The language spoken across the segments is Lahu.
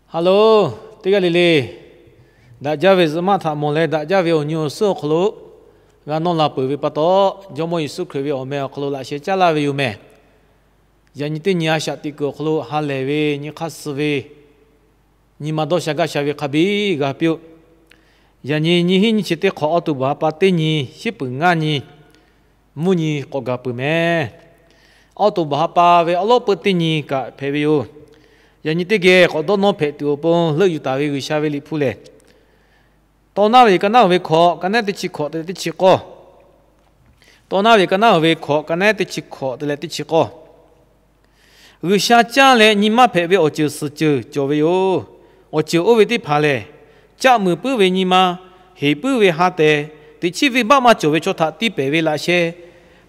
Haˍ loˬ, teˇ g'aˇ le le, daꞈ jaˇ ve zuhꞈ maˆ htaꞈ mawˬ leh daꞈ jaˇ ve awˬ nyi awˬ suhˉ awˬ hk'aw lo g'a nawˇ la peuˬ ve pa taw, Jawˇmawˇ Yeˍsuˆ Hkriꞈ ve awˬ meh awˬ hk'aw lo laꞈ sheh caˉ laˇ ve yoˬ mehˬ. Yaꞈ nyi teˇ nyi a shaꞈ teꞈ kuiˬ awˬ hk'aw lo ha lehˬ ve nyi hk'aˇ suh ve nyi ma dawˇ sha gaˇ sha ve hk'a biˇ g'a piˇ-oˆ. Yaꞈ nyi nyiˇ hinˉ nyiˇ chi teˇ hk'awꞈ, awˬ to baˬ ha pa teˇ nyi, shiˉ peuˬ ngaˇ nyi, mvuhˇ nyi k'awꞈ gaˬ peuˬ mehˬ. Awˬ to baˬ ha pa ve awˉ lawˉ peu teˇ nyi kaꞈ hpehꞈ ve yoˬ. Yaꞈ nyi teˇ geh k'awꞈ dawˇ nawˇ hpehꞈ tuˬ awˬ pon leuˆ yuˬ taˍ ve G'uiˬsha ve liꞈ hpu lehˬ, Tawˇ naˉ ve ka naˉ oˬ ve hkawꞈ ka naˉ teˇ chi hkawꞈ te leh teˇ chi k'awˇ. Tawˇ naˉ ve ka naˉ oˬ ve hkawꞈ ka naˉ teˇ chi hkawꞈ te leh teˇ chi k'awˇ. G'uiˬsha caˇ leh nyi maˇ hpehꞈ ve awˬ ceuˬ suhˍ ceuˬ cawˬ ve yoˬ. Awˬ ceuˬ oˇ ve teˇ hpaˍ lehˬ, caˆ muiˬ puiˉ ve nyi ma, heˍ puiˉ ve ha tehˍ, teꞈ chiˉ venˇbaˆ maˇ cawˬ ve chaw htaꞈ tiˇ pehˍ ve laꞈ sheh,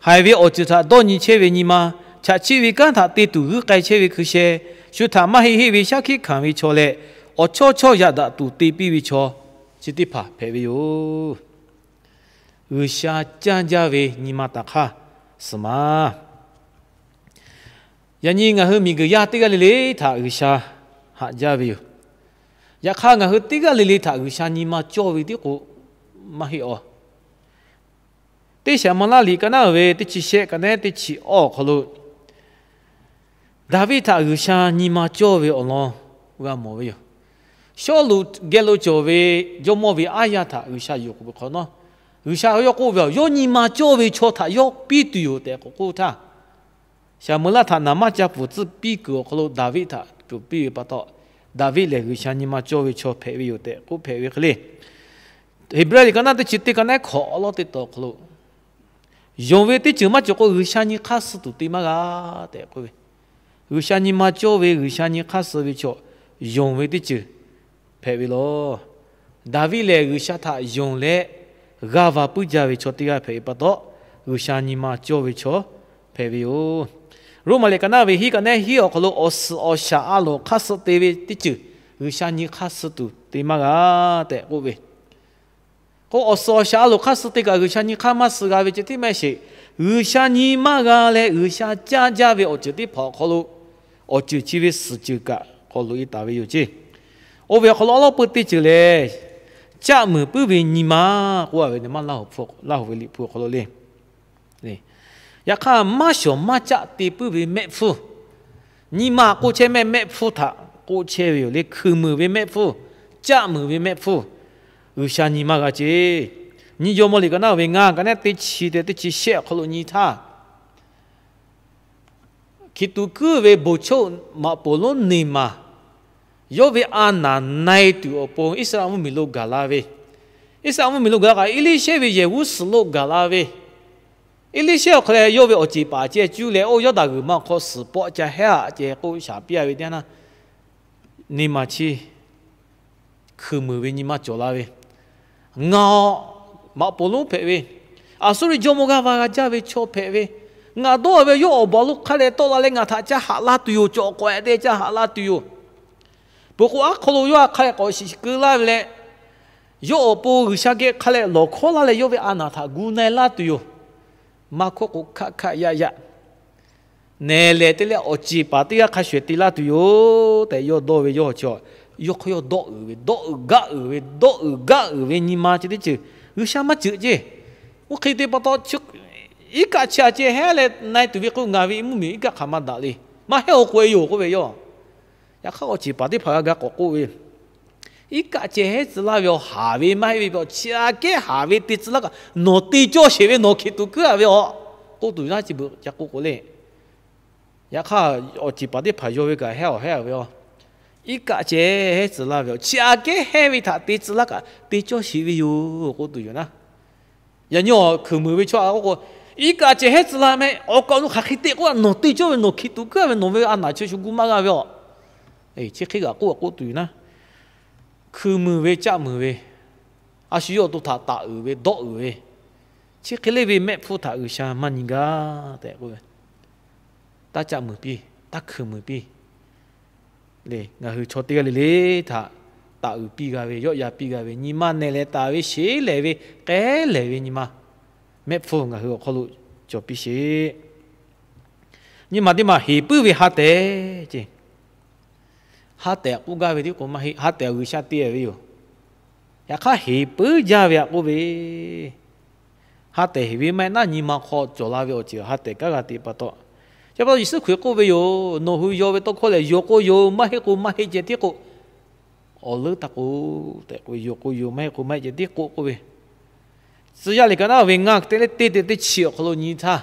haiˬ ve awˬ ceuˬ htaꞈ dawˇ nyi chehˇ ve nyi ma, chaꞈ chiˆ ve kanˉ htaꞈ te tuˬ g'uiˇ k'ai chehˇ ve hkui sheh, shu htaꞈ maˇ heˆ heˆ ve shaˉ hkiˆ hkanˍ ve chaw leh, awˬ chawˇ chawˇ yaꞈ daꞈ tuˬ te piˇ ve chaw, chi teˇ hpaˍ hpehꞈ ve yoˬ. G'uiˬsha caˇ jaˇ ve nyi ma taˍ hk'aˇ suhˍ ma. Yaꞈ nyi ngaˬ hui miˬguiˬ yaˇ teˇ g'aˇ le le htaꞈ G'uiˬsha haꞈ jaˇ ve yoˬ. Yaꞈ hk'aˇ, ngaˬ hui teˇ g'aˇ le le htaꞈ G'uiˬsha nyi ma cawˇ ve tiˉ k'o maˇ heˆ awˬ. Teˇ Saˍmo laˇ liꞈ ka naˉ oˬ ve teˇ chi shehˆ ka naˉ teˇ chi awˇ awˬ hk'aw lo, Daˍviˆ htaꞈ G'uiˬsha nyi ma cawˇ ve awˬ lawn g'a mawˬ ve yoˬ. Sawˉluꞈ geh lo cawˬ ve jawˇmawˇ ve aˉ yaˇ htaꞈ G'uiˬsha yuˬ k'oˍ peuˬ hk'awꞈ nawˉ, G'uiˬsha yawˇ k'oˆ ve, Yawˇ nyi ma cawˇ ve chaw htaꞈ yawˇ piˇ tuˬ yoˬ tehꞈ k'oˆ htaˇ, Saˍmo laˇ htaꞈ naˍ manˇ ca pfuhˍ tcuhˇ piˇ kuiˬ awˬ hk'aw lo Daˍviˆ htaꞈ pfuhˍ piˇ ve pa taw, Daˍviˆ lehˬ G'uiˬsha nyi ma cawˇ ve chaw hpehꞈ ve yoˬ tehꞈ k'oˆ hpehꞈ ve hk'e le. Heˍbrehˇ liꞈ ka naˉ teˇ chi teˇ ka naˉ hkawꞈ awˉ lawˉ teˇ taw awˬ hk'aw lo, yonˍ ve teˇ ceuˬ maˇ cawˬ k'o, G'uiˬsha nyi hk'aˇ suh tuˬ te maˇ g'a tehꞈ k'oˆ ve. G'uiˬsha nyi ma cawˇ ve, G'uiˬsha nyi hk'aˇ suh ve chaw yonˍ ve teˇ ceuˬ hpehꞈ ve yoˬ. Daˍviˆ lehˬ G'uiˬsha htaꞈ yonˍ leh g'aˇ va puiˉ jaˇ ve chaw teˇ g'aˇ hpehꞈ ve pa taw, G'uiˬsha nyi ma cawˇ ve chaw hpehꞈ ve yoˬ. Roˉmaꞈ liꞈ ka naˉ ve hiˉ ka naˉ hiˉ awˬ hk'aw lo awˬ suhˍ awˬ shaˍ a loˍ hk'aˇ suh te ve teˇ ceuˬ G'uiˬsha nyi hk'aˇ suh tuˬ te maˇ g'a tehꞈ k'oˆ ve k'o, awˬ suhˍ awˬ shaˍ a loˍ hk'aˇ suh te kaꞈ G'uiˬsha nyi hk'aˇ maˇ suh g'a ve ceh tiˉ maˇ heˆ sheˍ, G'uiˬsha nyi maˇ g'a leh G'uiˬsha caˇ jaˇ ve awˬ ceuˬ teˇ hpaˍ awˬ hk'aw lo awˬ ceuˬ chi ve suhˍ ceuˬ kaꞈ k'awꞈ loꞈ e taˍ ve yoˬ ceˇ. Oˇ ve awˬ hk'aw lo awˉ lawˉ peu teˇ ceuˬ lehˬ, caˆ muiˬ puiˉ ve nyi ma k'oˆ a ve, Maˇ Laˇ huˍ ve liꞈ hpu awˬ hk'aw lo le. Yaꞈ hk'aˇ, maˇ shawˍ maˇ caˆ te puiˉ ve mehˆ hpfuhˇ, nyi ma k'oˆ chehˇ mehˆ, mehˆ hpfuhˇ htaꞈ k'oˆ chehˇ ve yoˬ le. Hkui muiˬ ve mehˆ hpfuhˇ, caˆ muiˬ ve mehˆ hpfuhˇ, G'uiˬsha nyi maˇ g'a ceˇ. Nyiˇ Jawˇmawˇ liꞈ ka naˉ ve ngaˇ ka naˉ teˇ chi te teˇ chi shehˆ awˬ hk'aw lo nyi htaˇ, Hkiˬtuˍ kuiˉ ve bon choˆ maꞈ poˍ lonˉ neˬ maˬ yawˇ ve a naˍ na e tuˬ awˬ pon Iˉsaˍreˍlaˆ mvuhˇmiˬ lo gaˬ la ve, Iˉsaˍreˍlaˆ mvuhˇmiˬ lo gaˬ la kaꞈ, Eˇliˇshehˇ ve yehˬ g'uˇ suhˍ lo gaˬ la ve, Eˇliˇshehˇ awˬ hk'aw leh yawˇ ve awˬ ceˬ paˍ ceh cuˇ leh, oˇ Yawˇdanˍ g'uiˬ ma awˬ hk'aw suhˍ pawˆ ca hehˉ a ceh k'oˆ shaˍ piˇ a ve teˇ yanˇ, neˬ maˬ chi hkui muiˬ ve nyi ma cawˬ la ve, Ngaˬ awˬ maꞈ poˍ lonˉ hpehꞈ ve, Aˍsuˇriˆ jawˇmawˇ g'aˇ va g'a jaˇ ve chaw hpehꞈ ve, ngaˬ dawˇ ve yawˇ awˬ baˬ lo hk'a leh tawˆ la leh ngaˬ htaꞈ ca haꞈ la tuˬ yoˬ. Cawˬ k'awꞈ e te ca haꞈ la tuˬ yoˬ. Peuˬ k'o, aˉ hk'aw lo yawˇ a hk'a leh k'awꞈ shiˍ keu laˇ ve leh, yawˇ awˬ pon G'uiˬsha geh hk'a leh lawˬ hkawˉ laˇ leh yawˇ ve a naˍ htaꞈ gu na e laˇ tuˬ yoˬ. Maˇ hkawˇ k'o, hkaˆ hkaˆ yaˆ yaˆ nehˬ lehˬ te leh awˬ ceˬ paˍ teˇ g'aˇ hk'a shuˍ te laˇ tuˬ yoˬ tehꞈ yawˇ dawˇ ve yawˇ chi, yawˇ hk'aw yawˇ dawˆ uiˍ ve, dawˆ uiˍ gaˆ uiˍ ve, dawˆ uiˍ gaˆ uiˍ ve nyi ma chi teˇ ceuˬ G'uiˬsha maˇ ceuˬ ceˇ. Oˇ hk'e te pa taw, iˉ kaˆ chi a ceh hehˉ leh na e tuˬ ve k'o, ngaˬ ve mvuhˇmiˬ iˉ kaˆ hk'aˬ ma daꞈ le. Maˇ hehˉ awˬ k'oꞈ e yoˬ k'oˆ ve yoˬ. Yaꞈ hk'aˇ, awˬ ceˬ paˍ teˇ hpaˍ g'a ga k'awꞈ k'oˆ ve, iˉ kaˆ ceh hehˉ tcuh laˇ ve awˬ haˍ ve maˇ heˆ ve, chi aꞈ kehˉ haˍ ve te tcuh laˇ kaꞈ, nawˬ te cawˇ sheˍ ve nawˬ hkiˬ tuˬ kuiˉ a ve awˬ k'oˆ tuˬ yoˬ na. Chi beuꞈ ca k'oˆ k'o le, yaꞈ hk'aˇ, awˬ ceˬ paˍ teˇ hpaˍ yaw ve kaꞈ hehˉ awˬ hehˉ a ve a, iˉ kaˆ ceh hehˉ tcuh laˇ ve awˬ, chi aꞈ kehˉ hehˉ ve htaꞈ te tcuh laˇ kaꞈ te cawˇ sheˍ ve yoˬ k'oˆ tuˬ yoˬ na. Yaꞈ nyi awˬ hkuiˬ muiˬ ve chaw a k'oˆ k'o, iˉ kaˆ ceh hehˉ tcuh laˇ meh, awˬ kaꞈ awˬ nu hk'aˬ hk'e te k'oˆ a, nawˬ te cawˇ ve nawˬ hkiˬ tuˬ kuiˉ a ve nawˬ ve a naˍ chi shu gu maˇ g'a ve a. Chi hk'e g'a k'oˆ k'oˆ tuˬ yoˬ na. Hkuiˬ muiˬ ve caˆ muiˬ ve, a shu yawˇ awˬ to htaꞈ taˍ uiˍ ve dawˆ uiˍ ve, chi hk'e le ve mehˆ hpfuhˇ htaꞈ G'uiˬsha maˇ nyi gaˇ tehꞈ k'oˆ ve, taˇ caˆ muiˬ piˇ, taˇ hkuiˬ muiˬ piˇ le. Ngaˬ hui chaw teˇ g'aˇ le le htaꞈ taˍ uiˍ piˇ g'a ve, yawˆ yan piˇ g'a ve, nyi ma nehˬ leh taˍ ve, sheˉ lehˬ ve, k'ehˉ lehˬ ve nyi ma, mehˆ hpfuhˇ ngaˬ hui awˬ hk'aw lo cawˬ piˇ sheˍ. Nyi ma teˇ ma heˍ puiˉ ve ha tehˍ ceˇ. Ha tehꞈ k'oˆ gaˇ ve tiˉ k'o maˇ heˆ. Ha tehꞈ G'uiˬsha te ve yoˬ. Yaꞈ hk'aˇ heˍ puiˉ jaˇ ve aꞈ k'oˆ ve, ha tehꞈ heˍ ve maˇ heˆ naˉ, nyi ma hk'aw cawˬ la ve awˬ ceuˬ ha tehꞈ kanˉ g'a te pa taw. Chi pa taw Yeˍsuˆ Hkriꞈ k'oˆ ve yoˬ, nawˬ hui yaw ve tawˇ hkawˇ lehˬ, yoˬ k'o yoˬ, maˇ heˆ k'o maˇ heˆ ceh tiˉ k'o, awˬ leuˉ taˇ k'o tehꞈ k'oˆ ve, yoˬ k'o yoˬ, maˇ heˆ k'o maˇ heˆ ceh tiˉ k'oˆ k'oˆ ve. Tcuh yaˇ liꞈ ka naˉ ve ngaˇ teˇ leh teˇ te teˇ chi awˬ hk'aw lo nyi htaˇ,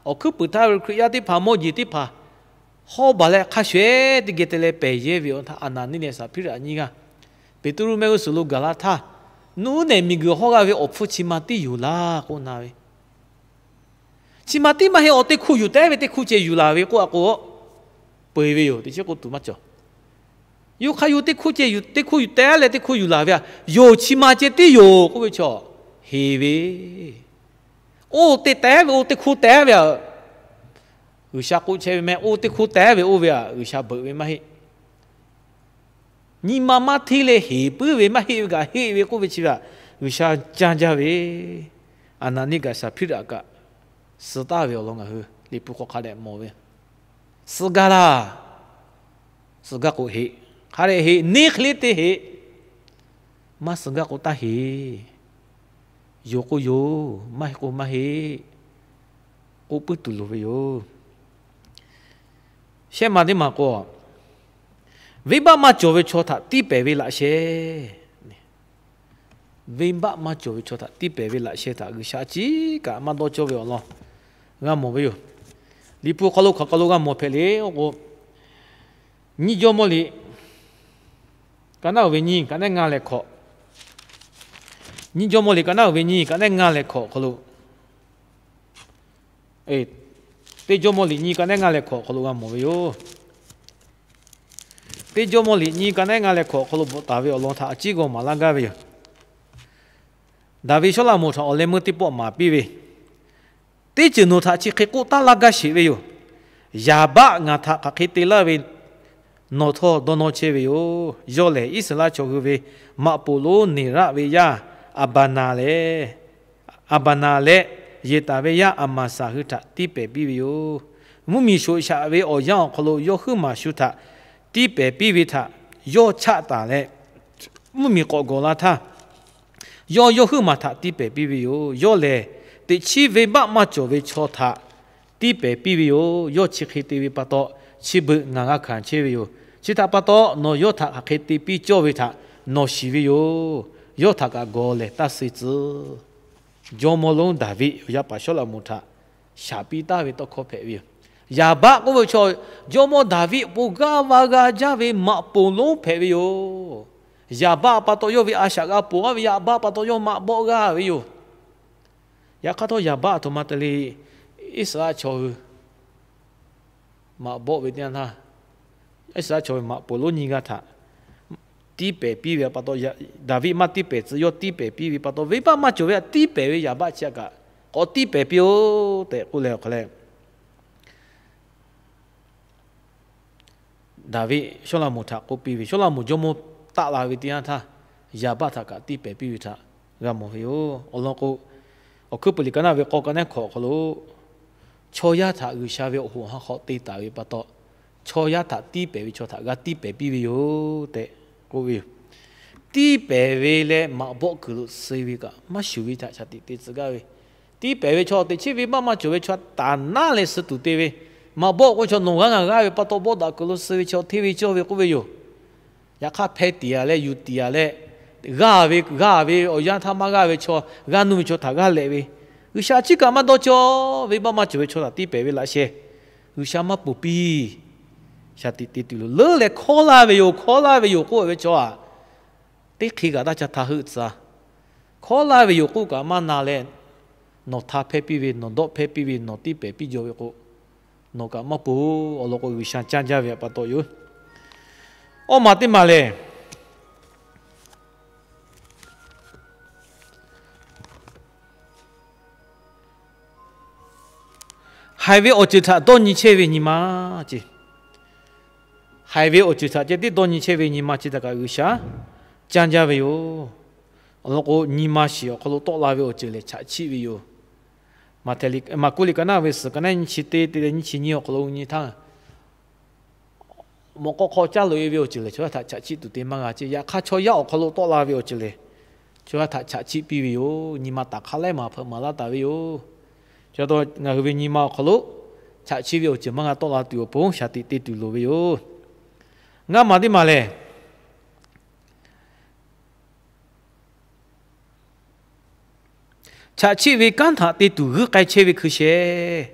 awˬ hkuiˉ puiˍ htaˇ ve Hkriꞈ yaˇ teˇ hpaˍ, mawˇ jeˬ teˇ hpaˍ, hawˇ baˬ leh hk'a shuˍ ehˉ teˇ geh te leh pehˬ yehˇ ve awˬ htaˇ, Aˍnaˍniˆ leh Saˍhpiˇraꞈ nyiˇ g'aˇ Peˍtruˆ mehˆ g'uˇ suhˍ lo gaˬ la htaˇ, nuˉ nehˬ miˬguiˬ hawˇ g'a ve awˬ hpfuhˇ chi ma tiˉ yoˬ laˇ k'oˆ na ve. Chi ma tiˉ maˇ heˆ, awˬ teˇ hkuˇ yuˬ teh ve teˇ hkuˇ ceh yuˬ laˬ ve k'oˆ a k'o, peu eˬ ve yoˬ. Teˇ chi k'o tuˬ maˇ cawˬ. Yuˬ hk'a yuˬ teˇ hkuˇ ceh yuˬ, teˇ hkuˇ yuˬ teh leh teˇ hkuˇ yuˬ laˬ ve aꞈ, yoˬ, chi ma ceh tiˉ yoˬ k'oˆ ve chaw, heˍ ve. Oˇ teˇ teh ve, oˇ teˇ hkuˇ teh ve aꞈ, G'uiˬsha k'oˆ chehˇ ve mehˆ. Oˇ teˇ hkuˇ teh ve oˇ ve aꞈ G'uiˬsha beuꞈ ve maˇ heˆ. Nyi ma maˇ hteˇ leh heˍ puiˉ ve maˇ heˆ ve kaꞈ heˆ ve k'oˆ ve chi ve aꞈ, G'uiˬsha canˇ jaˇ ve. Aˍnaˍniˆ kaꞈ Saˍhpiˇraꞈ kaꞈ suh taˍ ve awˬ lawn ngaˬ hui Liꞈ hpu hk'aw hk'a dehꞈ mawˬ ve. Suh gaˇ laˇ. Suh gaˇ k'o heˍ. Hk'a dehꞈ heˍ, neˇ hk'e le te heˍ. Maˇ suh gaˇ k'o taˇ heˍ. Yoˬ k'o yoˬ, maˇ heˆ k'o maˇ heˆ k'oˆ puiˉ tuˬ loˍ ve yoˬ. Shehˆ ma teˇ maˬ k'o, venˇbaˆ maˇ cawˬ ve chaw htaꞈ tiˇ pehˍ ve laꞈ sheh. Venˇbaˆ maˇ cawˬ ve chaw htaꞈ tiˇ pehˍ ve laꞈ sheh htaꞈ G'uiˬsha a ciˉ kaꞈ maˇ dawˇ cawˇ ve awˬ lawn g'a mawˬ ve yoˬ. Liꞈ hpu hk'aw lo hk'aˬ hk'aw lo g'a mawˬ hpehꞈ le k'o, Nyiˇ Jawˇmawˇ liꞈ ka naˉ uiˍ ve nyiˇ, ka naˉ ngaˇ leh hkawꞈ. Nyiˇ Jawˇmawˇ liꞈ ka naˉ uiˍ ve nyiˇ, ka naˉ ngaˇ leh hkawꞈ hk'aw lo, Teˇ Jawˇmawˇ liꞈ nyiˇ, ka naˉ ngaˇ leh hkawꞈ hk'aw lo g'a mawˬ ve yoˬ. Teˇ Jawˇmawˇ liꞈ nyiˇ, ka naˉ ngaˇ leh hkawꞈ hk'aw lo bvuhꞈ taˍ ve awˬ lawn htaꞈ a ciˉ g'aw maˍ laˇ gaˇ ve yoˬ. Daˍviˆ Sawˉlaꞈmonˍ htaꞈ awˬ leh meuˇ teˇ pawˆ maˍ piˇ ve, Teˇ ceuˬ nawˬ htaꞈ chi hk'e k'oˆ taˉ laˇ gaˇ sheˍ ve yoˬ. Yaˍbaˆ ngaˬ htaꞈ hk'aˬ hk'e te laˇ ve nawˬ htawˇ dawˇ nawˇ chehˇ ve yoˬ. Yawˇ lehˬ Iˉsaˍreˍlaˆ chaw hui ve maꞈ poˍ lonˉ Neˍraˆ ve yaˇ Aˍbaˍnaˍ leh, Aˍbaˍnaˍ leh Yeˍtaˍ ve yaˇ Aˍmaˍsaˍ hui htaꞈ tiˇ pehˍ piˇ ve yoˬ. Mvuhˇmiˬ shoꞈ shaꞈ ve awˬ yanˇ awˬ hk'aw lo yawˇ huiˉ maˬ shu htaꞈ tiˇ pehˍ piˇ ve htaꞈ yawˇ chaˆ taˍ leh, mvuhˇmiˬ k'awꞈ gawˬ la htaˇ, yawˇ yawˇ huiˉ maˬ htaꞈ tiˇ pehˍ piˇ ve yoˬ. Yawˇ lehˬ, teꞈ chiˉ venˇbaˆ maˇ cawˬ ve chaw htaꞈ tiˇ pehˍ piˇ ve yoˬ. Yawˇ chi hk'e te ve pa taw, chi beuꞈ ngaˬ g'a hkanˍ chehˇ ve yoˬ. Chi htaꞈ pa taw, nawˬ yawˇ htaꞈ hk'aˬ hk'e te piˇ cawˇ ve htaꞈ nawˬ shiˍ ve yoˬ. Yawˇ htaꞈ kaꞈ gawˬ lehˬ taˇ suh tcuh. Jawˇmawˇ lonˉ Daˍviˆ awˬ yaˇ paˍ Sawˉlaꞈmonˍ htaꞈ shaˍ piˇ taˍ ve tawˇ hkawˇ hpehꞈ ve yoˬ. Yaˍbaˆ k'oˆ ve chaw, Jawˇmawˇ Daˍviˆ awˬ pon g'aˇ va g'a jaˇ ve maꞈ poˍ lonˉ hpehꞈ ve yoˬ. Yaˍbaˆ pa taw yawˇ ve a shaꞈ g'a poˬ g'aˇ ve, Yaˍbaˆ pa taw yawˇ maꞈ bawˆ g'aˇ ve yoˬ. Yaꞈ hk'aˇ htawˇ, Yaˍbaˆ a htoꞈ ma te le, Iˉsaˍreˍlaˆ chaw hui maꞈ bawˆ ve teˇ yanˇ htaˇ, Iˉsaˍreˍlaˆ chaw ve maꞈ poˍ lonˉ nyiˇ g'aˇ htaꞈ tiˇ pehˍ piˇ ve pa taw, Daˍviˆ maˇ tiˇ pehˍ tcuh, yawˇ tiˇ pehˍ piˇ ve pa taw, venˇbaˆ maˇ cawˬ ve htaꞈ tiˇ pehˍ ve Yaˍbaˆ chi htaꞈ kaꞈ k'awꞈ tiˇ pehˍ piˇ-oˆ tehꞈ k'oˆ leh awˬ hk'aw leh, Daˍviˆ Sawˉlaꞈmonˍ htaꞈ k'oˆ piˇ ve, Sawˉlaꞈmonˍ jawˇmawˇ taˆ la ve teˇ yanˇ htaˇ, Yaˍbaˆ htaꞈ kaꞈ tiˇ pehˍ piˇ ve htaꞈ g'a mawˬ ve yoˬ. Awˬ lawn k'o, Awˬ hkuiˉ puiˍ liꞈ ka naˉ ve k'awˇ, ka naˉ hkawꞈ awˬ hk'aw lo, chaw yaˇ htaꞈ G'uiˬsha ve awˬ hoꞈ awˬ ha hk'aw te taˍ ve pa taw, chaw yaˇ htaꞈ tiˇ pehˍ ve chaw htaꞈ g'a tiˇ pehˍ piˇ ve yoˬ tehꞈ k'oˆ ve yoˬ. Tiˇ pehˍ ve leh maꞈ bawˆ kuiˬ lo suh ve kaꞈ maˇ shuˍ ve htaꞈ shaˍ tiꞈ te tcuh gaˇ ve, tiˇ pehˍ ve chaw teꞈ chiˉ venˇbaˆ maˇ cawˬ ve chaw taˍ naˉ leh suh tuˬ te ve, maꞈ bawˆ k'oˆ ve chaw nawˬ g'aˇ ngaˬ g'aˇ ve pa taw, bawˆ daꞈ kuiˬ lo suh ve chaw hteˇ ve cawˇ ve k'oˆ ve yoˬ. Yaꞈ hk'aˇ, hpeh tiꞈ-a leh yuˬ tiꞈ-a leh, g'aˇ ve g'aˇ ve awˬ yanˇ htaˇ maˇ g'aˇ ve chaw, g'aˇ nuˇ ve chaw htaꞈ g'aˇ lehꞈ ve, G'uiˬsha a ciˉ kaꞈ maˇ dawˇ cawˇ. Venˇbaˆ maˇ cawˬ ve chaw htaꞈ tiˇ pehˍ ve laꞈ sheh, G'uiˬsha maˇ ponˬ piˇ. Shaˍ tiꞈ te tuˬ lo leuˉ leh hkawˇ laˇ ve yoˬ, hkawˇ laˇ ve yoˬ k'oˆ ve chaw-a, teˇ hk'e kaꞈ taˇ ca htaˇ heuˆ tcuh-a. Hkawˇ laˇ ve yoˬ k'oˆ kaꞈ maˇ na leh, nawˬ htaˇ hpehˇ piˇ ve, nawˬ dawˆ hpehˇ piˇ ve, nawˬ tiˇ pehˍ piˇ jaw ve k'o, nawˬ kaꞈ maˇ ponˬ. Awˬ lawn k'o, G'uiˬsha caˇ jaˇ ve pa taw yoˬ. Awˇ maˬ teˇ maˬ lehˬ, haiˬ ve awˬ ceuˬ htaꞈ dawˇ nyi chehˇ ve nyi ma ce. Haiˬ ve awˬ ceuˬ htaꞈ ceh tiˉ dawˇ nyi chehˇ ve nyi ma chi htaꞈ kaꞈ G'uiˬsha caˇ jaˇ ve yoˬ. Awˬ lawn k'o, nyi ma shiˍ awˬ hk'aw lo tawˆ la ve awˬ ceuˬ lehˬ chaꞈ chiˆ ve yoˬ. Maˍkuˆ liꞈ ka naˉ ve suhˍ ka naˉ nyiˇ chi teˇ te leh nyiˇ chi nyiˇ awˬ hk'aw lo nyi htaˇ, mawꞈ k'aw hk'aw caˇ loꞈ e ve awˬ ceuˬ lehˬ, chaw yaˇ htaꞈ chaꞈ chiˆ tuˬ te maˇ g'a ceˇ. Yaꞈ hk'aˇ, chaw yaˇ awˬ hk'aw lo tawˆ la ve awˬ ceuˬ lehˬ, chaw yaˇ htaꞈ chaꞈ chiˆ piˇ ve yoˬ. Nyi ma taˍ hk'a laiˉ maˬ hpeuꞈ maˍ laˇ taˍ ve yoˬ. Chi pa taw ngaˬ hui ve nyi ma awˬ hk'aw lo chaꞈ chiˆ ve awˬ ceuˬ maˇ g'a tawˆ la tuˬ awˬ pon shaˍ tiꞈ te tuˬ loˍ ve yoˬ. Ngaˇ maˬ teˇ maˬ lehˬ, chaꞈ chiˆ ve kanˉ htaꞈ te tuˬ g'uiˇ k'ai chehˇ ve hkui sheh,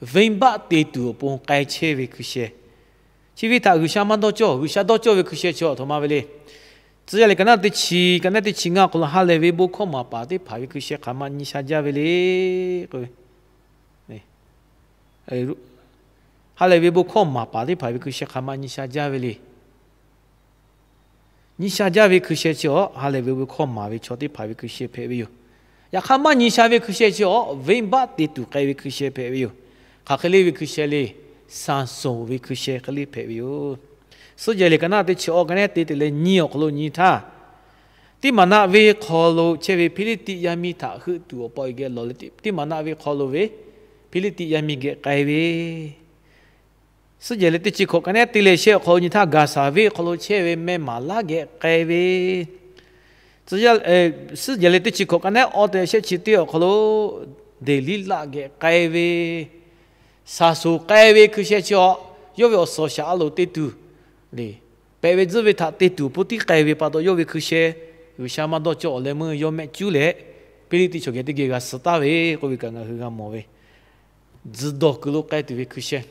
venˇbaˆ te tuˬ awˬ pon k'ai chehˇ ve hkui sheh. Chi ve htaꞈ G'uiˬsha maˇ dawˇ cawˇ. G'uiˬsha dawˇ cawˇ ve hkui sheh chi a htoꞈ ma ve le. Tcuh yaˇ liꞈ ka naˉ teˇ chi, ka naˉ teˇ chi ngaˇ awˬ hk'aw lo ha lehˬ ve bon hkawˇ maˍ paˍ teˇ hpaˍ ve hkui sheh hk'aˬ ma nyi sha jaˇ ve le. K'o, ha lehˬ ve bon hkawˇ maˍ paˍ teˇ hpaˍ ve hkui sheh hk'aˬ ma nyi sha jaˇ ve le. Nyi sha jaˇ ve hkui sheh chi awˬ ha lehˬ ve bon hkawˇ maˍ ve chaw teˇ hpaˍ ve hkui sheh hpehꞈ ve yoˬ. Yaꞈ hk'aˇ, maˇ nyi sha ve hkui sheh chi awˬ venˇbaˆ te tuˬ k'ai ve hkui sheh hpehꞈ ve yoˬ. Hk'aˬ hk'e le ve hkui sheh le, saˍ sonˍ ve hkui sheh hk'e le hpehꞈ ve yoˬ. Suhˉ jehˬ liꞈ ka naˉ teˇ chi awˬ ka naˉ te te leh nyi awˬ hk'aw lo nyi htaˇ, Tiˇmaˍnaˆ venˇ hk'aw lo chehˇ ve Hpiˇliˇtiˆ yaˇ miˇ htaꞈ heuˆ tuˬ awˬ pa geh lawˬ leh, Tiˇmaˍnaˆ venˇ hk'aw lo ve Hpiˇliˇtiˆ yaˇ miˇ geh k'ai ve, suhˉ jehˬ leh teˇ chi hkawꞈ ka naˉ te leh shehˆ awˬ hk'aw lo nyi htaˇ, Gaˍsaˍ venˇ hk'aw lo chehˇ ve meh maˍ laˇ geh k'ai ve, suhˉ jehˬ leh teˇ chi hkawꞈ ka naˉ awˇ te shehˆ chi teˇ awˬ hk'aw lo Deˍliˇlaˆ geh k'ai ve, saˍ sonˍ k'ai ve hkui sheh chi awˬ, yawˇ ve awˬ suhˍ awˬ shaˍ a loˍ te tuˬ le, pehꞈ ve tzuhˇ ve htaꞈ te tuˬ awˬ pon tiˉ k'ai ve pa taw, yawˇ ve hkui sheh G'uiˬsha maˇ dawˇ cawˇ. Awˬ leh meuˇ yawˇ mehˆ cuˉ leh Hpiˇliˇtiˆ chaw geh teˇ geh g'a suh taˍ ve k'oˆ ve kaꞈ ngaˬ hui g'a mawˬ ve. Tzuhˬ dawˬ kuiˬ lo k'ai tuˬ ve hkui sheh,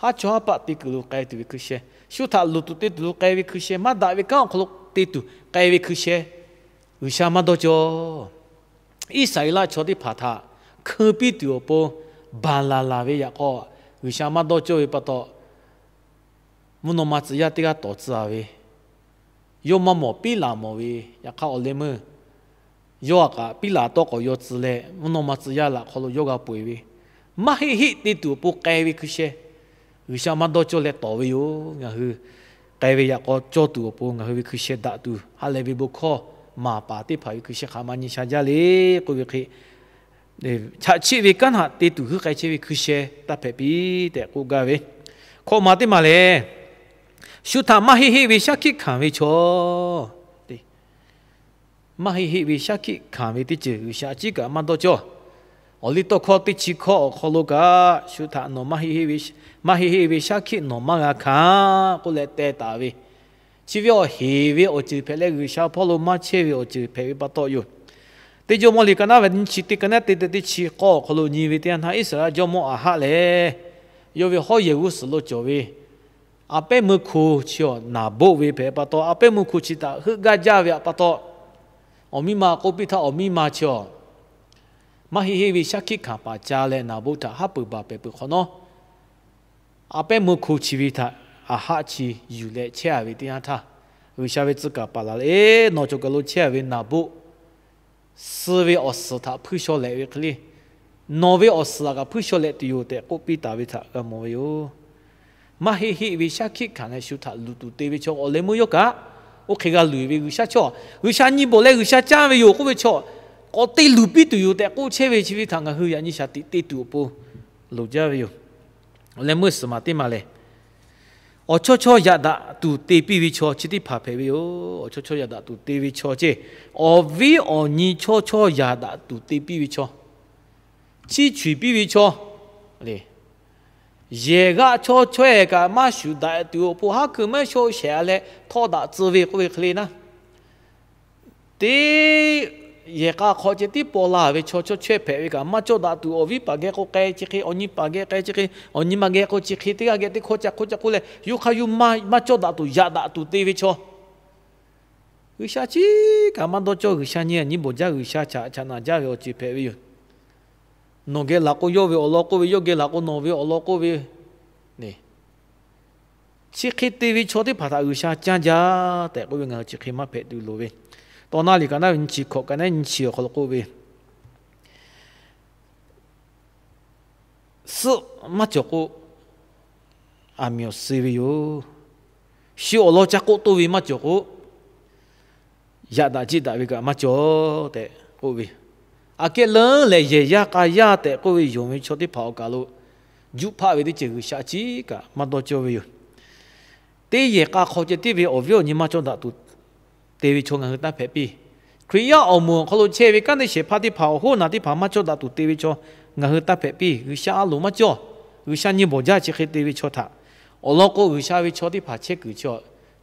haˉ chawˇ haˉ paˆ te kuiˬ lo k'ai tuˬ ve hkui sheh, shu htaꞈ luˬ tuˬ te tuˬ lo k'ai ve hkui sheh, maˇ daꞈ ve kanˉ awˬ hk'aw lo te tuˬ k'ai ve hkui sheh G'uiˬsha maˇ dawˇ cawˇ. Iˉsaˍreˍlaˆ chaw teˇ hpaˍ htaꞈ hkeu piˇ tuˬ awˬ pon baˬ laˬ laˬ ve yaꞈ k'aw, G'uiˬsha maˇ dawˇ cawˇ ve pa taw, mvuhˇ naw ma tcuh yaˇ teˇ g'aˇ tawˍ tcuh a ve, yawˇ maˇ mawˬ piˉ laˬ mawˬ ve. Yaꞈ hk'aˇ, awˬ leh meuˇ yawˇ a kaꞈ piˉ laˬ tawˇ k'awꞈ yaw tcuh leh, mvuhˇ naw ma tcuh yaˇ laꞈ hk'aw lo yawˇ g'a peu eˬ ve, maˇ heˆ heˆ te tuˬ awˬ pon k'ai ve hkui sheh G'uiˬsha maˇ dawˇ cawˇ leh tawˍ ve yoˬ. Ngaˬ hui k'ai ve yaꞈ k'aw cawˇ tuˬ awˬ pon ngaˬ hui ve hkui sheh daꞈ tuˬ, ha lehˬ ve bon hkawˇ maˍ paˍ teˇ hpaˍ ve hkui sheh hk'aˬ ma nyi sha jaˇ le k'oˆ ve hk'e, chaꞈ chiˆ ve kanˉ htaꞈ te tuˬ g'uiˇ k'ai chehˇ ve hkui sheh taˇ hpehꞈ piˇ tehꞈ k'oˆ gaˇ ve. Hkawꞈ ma teˇ maˬ lehˬ, shu htaꞈ maˇ heˆ heˆ ve shaˉ hkiˆ hkanˍ ve chaw, maˇ heˆ heˆ ve shaˉ hkiˆ hkanˍ ve teˇ ceuˬ G'uiˬsha a ciˉ kaꞈ maˇ dawˇ cawˇ. Awˬ liˇ tawˇ hkawˇ teˇ chi hkawˇ awˬ hk'aw lo kaꞈ, shu htaꞈ nawˬ maˇ heˆ heˆ ve shaˉ hkiˆ nawˬ maˇ g'a hkanˍ k'oˆ leh teh taˍ ve, chi ve awˬ heˍ ve awˬ ceuˬ hpehꞈ leh G'uiˬsha hpawˇ lo maˇ chehˇ ve awˬ ceuˬ hpehꞈ ve pa taw yoˬ. Teˇ Jawˇmawˇ liꞈ ka naˉ ve nyiˇ chi teˇ ka naˉ te te teˇ chi k'awˇ awˬ hk'aw lo nyi ve teˇ yanˇ htaˇ, Iˉsaˍreˍlaˆ jawˇmawˇ Aˍhaˆ lehˬ, yawˇ ve hawˉ yehˬ g'uˇ suhˍ lo cawˬ ve a pehˉ meuˇ hko chi awˬ Naˍboˆ ve hpehꞈ pa taw, a pehˉ meuˇ hko chi htaꞈ heuˆ gaˇ jaˇ ve pa taw, awˬ miˇ ma k'oˆ piˇ htaˇ, awˬ miˇ ma chi awˬ maˇ heˆ heˆ ve shaˉ hkiˆ hkanˍ paˍ ca leh Naˍboˆ htaꞈ haˉ peuˬ baˬ pehˍ peuˬ hk'awꞈ nawˉ, a pehˉ meuˇ hko chi ve htaꞈ Aˍhaˆ chi yuˬ leh chehˇ a ve teˇ yanˇ htaˇ, G'uiˬsha ve tcuh kaˍ paˍ laˬ leh, nawˬ cawˬ kaˬ lo chehˇ a ve Naˍboˆ suh ve awˬ suhˍ htaꞈ hpuiˇ shaw lehꞈ ve hk'e le, nawˬ ve awˬ suhˍ laˬ kaꞈ hpuiˇ shaw lehꞈ tuˬ yoˬ tehꞈ k'oˆ piˇ taˍ ve htaꞈ g'a mawˬ ve yoˬ. Maˇ heˆ heˆ ve shaˉ hkiˆ hkanˍ leh shu htaꞈ luˬ tuˬ te ve chaw awˬ leh meuˇ yawˇ kaꞈ, oˇ hk'e g'a luˬ ve G'uiˬsha chaw, G'uiˬsha nyi bawˬ leh G'uiˬsha caˇ ve yoˬ k'oˆ ve chaw, k'awꞈ te luˬ piˇ tuˬ yoˬ tehꞈ k'oˆ chehˇ ve chi ve htaꞈ ngaˬ hui yaꞈ nyi shaˍ tiꞈ te tuˬ awˬ pon loˍ jaˇ ve yoˬ. Awˬ leh meuˇ suhˍ maˬ teˇ maˬ lehˬ, awˬ chawˇ chawˇ yaꞈ daꞈ tuˬ te piˇ ve chaw chi teˇ hpaˍ hpehꞈ ve yoˬ. Awˬ chawˇ chawˇ yaꞈ daꞈ tuˬ te ve chaw ceˇ, awˬ viˉ awˬ nyi chawˇ chawˇ yaꞈ daꞈ tuˬ te piˇ ve chaw, chiˇ chuiˍ piˇ ve chaw, yehˬ g'aˆ chawˇ chaweh kaꞈ maˇ shuˍ daꞈ tuˬ awˬ pon haˉ keu maˇ shaw shehˍ leh htawˇ daꞈ tcuh ve k'oˆ ve hk'e le naˉ, teˇ yehˬ k'a hk'aw ceh tiˉ paw la ve chaw chawˇ chaweh hpehꞈ ve kaꞈ maˇ cawˇ daꞈ tuˬ, awˬ viˉ paˍ geh k'o k'ai chi hk'e, awˬ nyi paˍ geh k'ai chi hk'e, awˬ nyi ma geh k'o chi hk'e, teˇ g'aˇ geh teˇ hkawˇ ca hk'oˆ ca k'oˆ leh, yawˇ hk'aˇ yawˇ maˇ cawˇ daꞈ tuˬ yaꞈ daꞈ tuˬ te ve chaw, G'uiˬsha ciˉ kaꞈ maˇ dawˇ cawˇ. G'uiˬsha nyi nyi bawˬ jaˇ, G'uiˬsha chaꞈ chaꞈ naˍ jaˇ ve awˬ ceuˬ hpehꞈ ve yoˬ. Nawˬ geh laˬ k'o yawˇ ve awˬ lawn k'oˆ ve, yawˇ geh laˬ k'o nawˬ ve awˬ lawn k'oˆ ve, chi hk'e te ve chaw teˇ hpaˍ htaꞈ G'uiˬsha canˇ jaˇ tehꞈ k'oˆ ve ngaˬ hui chi hk'e maˇ hpehꞈ tuˬ loˍ ve. Tawˇ naˆ liꞈ ka naˉ ve nyiˇ chi hkawꞈ ka naˉ nyiˇ chi awˬ hk'aw lo k'oˆ ve, suhˆ maˇ cawˬ k'o, aˬ miˍ awˬ suh ve yoˬ. Shu awˬ lawn ca k'oˆ toˇ ve maˇ cawˬ k'o, yaꞈ daꞈ jiˆ daꞈ ve kaꞈ maˇ cawˬ tehꞈ k'oˆ ve. Aꞈ kehˉ leuˉ lehˬ, yehˬ yaˇ k'a yaˇ tehꞈ k'oˆ ve yonˍ ve chaw teˇ hpaˍ awˬ kaˬ lo juˆ hpaˆ ve teˇ ceuˬ G'uiˬsha ciˉ kaꞈ maˇ dawˇ cawˇ ve yoˬ. teˇ yehˬ k'a hk'aw ceh tiˉ ve awˬ viˉ awˬ nyi maˇ cawˇ daꞈ tuˬ te ve chaw ngaˬ hui taˇ hpehꞈ piˇ. Hkriꞈ yaˇ awˬ moˍ awˬ hk'aw lo chehˇ ve kanˉ teˇ shehˍ hpaˇ teˇ hpaˍ awˬ hoˉ naˬ teˇ hpaˍ maˇ cawˇ daꞈ tuˬ te ve chaw ngaˬ hui taˇ hpehꞈ piˇ. G'uiˬsha a loˍ maˇ cawˇ. G'uiˬsha nyi bawˬ jaˇ chi hk'e te ve chaw htaꞈ awˬ lawn k'o, G'uiˬsha ve chaw teˇ hpaˍ chehˇ kuiˬ chi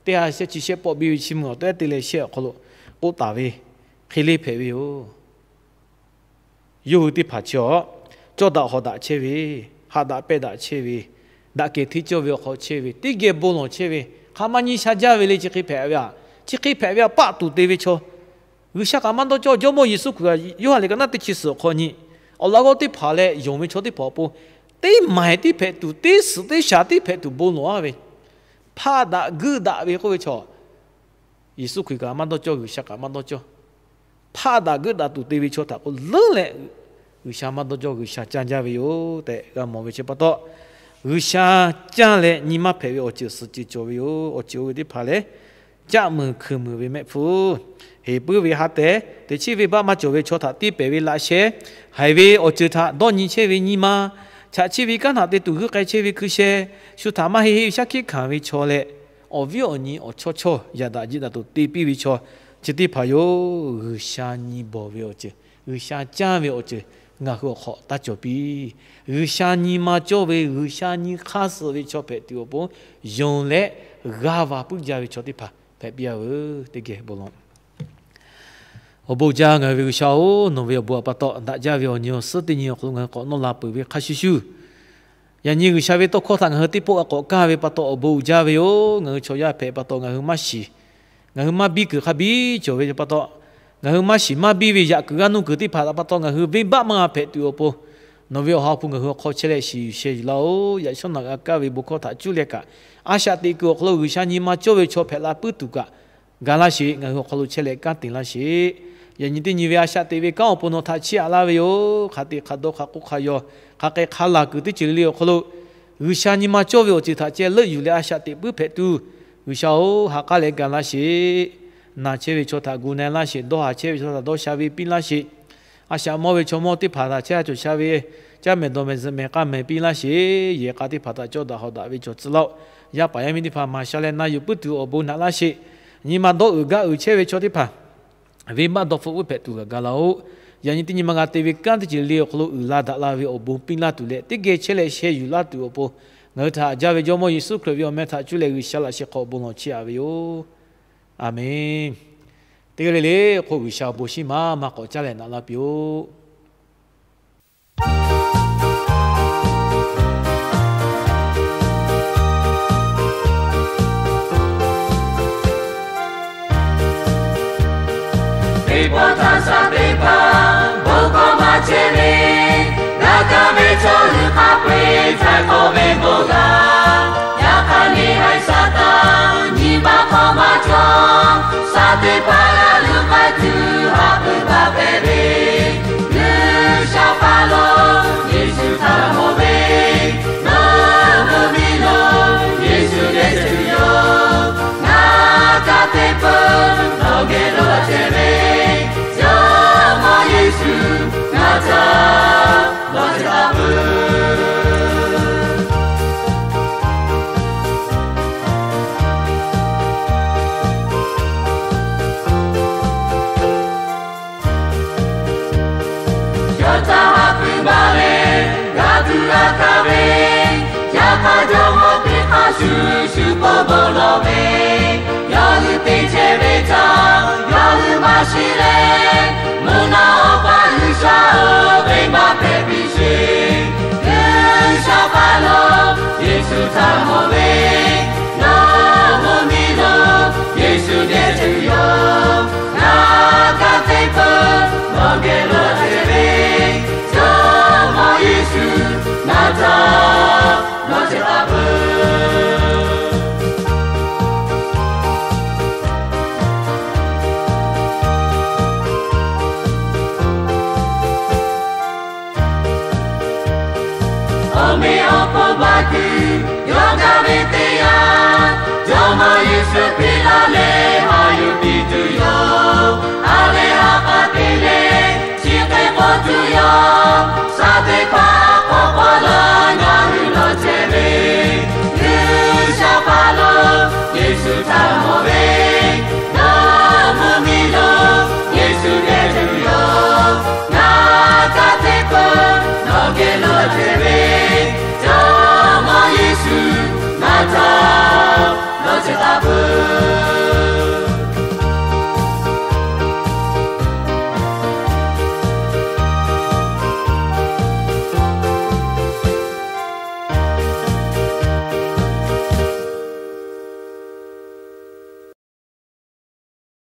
teˇ ha shehˆ chi shehˆ pawˆ biˇ ve chi mvuh awˬ tehˉ te leh shehˆ awˬ hk'aw lo k'oˆ taˍ ve hk'e le hpehꞈ ve yoˬ. Yawˇ hui teˇ hpaˍ chi awˬ cawˇ daꞈ hawˍ daꞈ chehˇ ve, haꞈ daꞈ pehˇ daꞈ chehˇ ve, daꞈ kehˬ hteˇ cawˇ ve awˬ hk'aw chehˇ ve, teˇ geh bon lawˬ chehˇ ve, hk'a maˇ nyi sha jaˇ ve le chi hk'e hpehꞈ ve aꞈ, chi hk'e hpehꞈ ve aꞈ paˆ tuˬ te ve chaw, G'uiˬsha kaꞈ maˇ dawˇ cawˇ. Jawˇmawˇ Yeˍsuˆ Hkriꞈ Yoˇhanˬ liꞈ ka naˉ teˇ chi suhˍ awˬ hk'aw nyi awˬ laꞈ g'awˇ teˇ hpaˍ leh yonˍ ve chaw teˇ hpaˍ awˬ pon teˇ maiˍ tiˉ hpehꞈ tuˬ, teˇ suhˍ teˇ shaˍ tiˉ hpehꞈ tuˬ bon lawˬ-a ve, hpaˆ daꞈ geuˆ daꞈ ve k'oˆ ve chaw, Yeˍsuˆ Hkriꞈ kaꞈ maˇ dawˇ cawˇ, G'uiˬsha kaꞈ maˇ dawˇ cawˇ. Hpaˆ daꞈ geuˆ daꞈ tuˬ te ve chaw htaꞈ k'o leuˉ leh G'uiˬsha maˇ dawˇ cawˇ, G'uiˬsha canˇ jaˇ ve yoˬ tehꞈ g'a mawˬ ve chi pa taw, G'uiˬsha canˇ leh nyi maˇ hpehꞈ ve awˬ ceuˬ suhˍ ceuˬ cawˬ ve yoˬ. Awˬ ceuˬ oˇ ve teˇ hpaˍ lehˬ, caˆ muiˬ hkui muiˬ ve mehˆ hpfuhˇ, heˍ puiˉ ve ha tehˍ, teˇ chiˉ venˇbaˆ maˇ cawˬ ve chaw htaꞈ tiˇ pehˍ ve laꞈ sheh, haiˬ ve awˬ ceuˬ htaꞈ dawˇ nyi chehˇ ve nyi ma, chaꞈ chiˇ ve kanˉ htaꞈ te tuˬ g'uiˇ k'ai chehˇ ve hkui sheh, shu htaꞈ maˇ heˆ heˆ shaˉ hkiˆ hkanˍ ve chaw leh, awˬ viˉ awˬ nyi awˬ chawˇ chawˇ yaꞈ daꞈ jiˆ daꞈ tuˬ te piˇ ve chaw chi teˇ hpaˍ yoˬ. G'uiˬsha nyi bawˬ ve awˬ ceuˬ, G'uiˬsha canˇ ve awˬ ceuˬ ngaˬ hui awˬ hk'aw taˇ cawˬ piˇ. G'uiˬsha nyi ma cawˇ ve, G'uiˬsha nyi hk'aˇ suh ve chaw hpehꞈ tuˬ awˬ pon yonˍ leh g'aˇ va puiˉ jaˇ ve chaw teˇ hpaˍ hpehꞈ piˇ-a veuˬ. Teˇ geh bon lawˬ. Awˬ bon uiˍ jaˇ ngaˬ hui ve G'uiˬsha-oˬ, nawˬ ve awˬ bon awˬ pa taw daꞈ jaˇ ve awˬ nyi awˬ suhˉ teˇ nyi awˬ hk'aw lo ngaˬ hui k'awꞈ nawˇ la peuˬ ve hk'a shuˍ shuˍ, yaꞈ nyi G'uiˬsha ve tawˇ hkawˇ htaꞈ ngaˬ hui teˇ pawˆ g'a k'awꞈ kaˇ ve pa taw awˬ bon uiˍ jaˇ ve yoˬ. Ngaˬ hui chaw yaˇ hpehꞈ pa taw ngaˬ hui maˇ shiˍ, ngaˬ hui maˇ biˇ kuiˬ hk'a biˇ cawˬ ve pa taw, ngaˬ hui maˇ shiˍ maˇ biˇ ve yaꞈ kuiˬ g'aˇ nuˇ kuiˬ teˇ hpaˍ htaꞈ pa taw ngaˬ hui venˇbaˆ maˇ g'a hpehꞈ tuˬ awˬ pon, nawˬ ve awˬ ha hpu ngaˬ hui awˬ hk'aw chehˇ leh shiˍ yuˬ sheh yuˬ laˇ-oˬ. Yaꞈ shawˉ naꞈ g'a kaˇ ve bon hkawˇ htaꞈ cuˇ leh kaꞈ, a shaꞈ teꞈ kuiˬ awˬ hk'aw lo G'uiˬsha nyi ma cawˇ ve chaw hpehꞈ la puiˉ tuˬ kaꞈ, ga laˇ sheˍ. Ngaˬ hui awˬ hk'aw lo chehˇ leh kanˉ te laˇ sheˍ. Yaꞈ nyi teˇ nyi ve a shaꞈ teꞈ ve kanˉ awˬ pon nawˬ htaꞈ chiˇ aꞈ laˇ ve yoˬ. Hk'a te hk'a dawˇ hk'a k'oˆ hk'a yaw, hk'a k'ai hk'a laˬ kuiˬ teˇ ceuˬ le le awˬ hk'aw lo G'uiˬsha nyi ma cawˇ ve awˬ ceuˬ htaꞈ ceh leuˆ yuˬ leh a shaꞈ teꞈ puiˉ hpehꞈ tuˬ, G'uiˬsha-oˬ, ha k'aˉ leh ga laˇ sheˍ. Naˬ chehˇ ve chaw htaꞈ gu na laˇ sheˍ. Dawˇ haˍ chehˇ ve chaw htaꞈ dawˇ sha ve piˇ laˇ sheˍ. A shaꞈ mawˇ ve chaw mawˇ teˇ hpaˍ htaꞈ chehˇ ha cawˬ sha ve caˇ mehˍ dawˬ mehˍ zuhꞈ mehˍ k'a mehˍ piˇ laˇ sheˍ. Yehˬ k'a teˇ hpaˍ htaꞈ cawˇ daꞈ hawˍ daꞈ ve cawˬ tcuh laˇ-oˆ. Yaˇ paˍ yaˇ miˇ teˇ hpaˍ maˍ sha leh na yuˬ puiˉ tuˬ awˬ bon naꞈ laˇ sheˍ. Nyi ma dawˇ uiˍ gaˇ uiˍ chehˇ ve chaw teˇ hpaˍ venˇbaˆ dawˇ hpfuhˆ uiˍ hpehꞈ tuˬ g'a ga laˇ-oˆ. Yaꞈ nyi teˇ nyi ma g'a te ve kanˉ teˇ ceuˬ le le awˬ hk'aw lo uiˍ la daꞈ la ve awˬ bon piˇ laˇ tuˬ leh teˇ geh chehˇ leh sheh yuˬ laˇ tuˬ awˬ pon, ngaˬ hui htaꞈ haꞈ jaˇ ve Jawˇmawˇ Yeˍsuˆ Hkriꞈ ve awˬ meh htaꞈ cuˇ leh G'uiˬsha laꞈ sheh hk'aw bon lawˬ chiˇ aꞈ ve yoˬ. Aˬmenˍ. Teˇ g'aˇ le le k'o, G'uiˬsha awˬ bon shiˉ maˇ maˇ k'awꞈ caˉ leh naꞈ laˇ piˇ-oˆ. Teˇ pawˆ htaˇ shaˍ teˇ hpaˍ bon hkawˇ maˇ chehˇ ve, g'a kaˇ ve chaw hui hk'a peu-eˬ htaiˍ hk'awꞈ ve bon g'a. Yaꞈ hk'aˇ, neˇ haiˬ Saˍtanˍ nyi ma hk'aw maˇ cawˬ. Shaˍ teˇ hpaˍ g'a luˬ k'ai tuˬ haꞈ pui baˬ hpehꞈ ve, G'uiˬsha hpaˇ lo Yeˍsuˆ htaꞈ mawˬ ve, nawˬ hui miˬ lo Yeˍsuˆ geh tuˬ yoˬ. Ngaˬ ca teˇ peuˬ nawˬ geh lo chehˇ ve, Jawˇmawˇ Yeˍsuˆ ngaˬ ca lawˬ chehˇ taˍ peuˬ. Yawˇ htaꞈ haꞈ pui baˬ leh g'a tuˬ g'a hkanˍ ve, yaꞈ hk'aˇ Jawˇmawˇ teˇ hk'a shuˍ shuˍ k'oˆ bon lawˬ ve, yawˇ hui te chehˇ ve htaꞈ yawˇ hui maˇ shiˍ leh, mvuhˇ naw Awˬ pa G'uiˬsha-oˬ, venˇbaˆ hpehꞈ piˇ sheˍ. G'uiˬsha hpaˇ lo Yeˍsuˆ htaꞈ mawˬ ve, nawˬ hui miˬ lo Yeˍsuˆ geh tuˬ yoˬ. Ngaˬ ca teˇ peuˬ nawˬ geh lo chehˇ ve, Jawˇmawˇ Yeˍsuˆ ngaˬ ca lawˬ chehˇ taˍ peuˬ. Awˬ meꞈ awˬ hponˇ baˬ tuˬ yawˇ gaˇ ve teˇ yanˇ, Jawˇmawˇ Yeˍsuˆ piˇ laˇ leh haꞈ yuˬ piˇ tuˬ yoˬ. A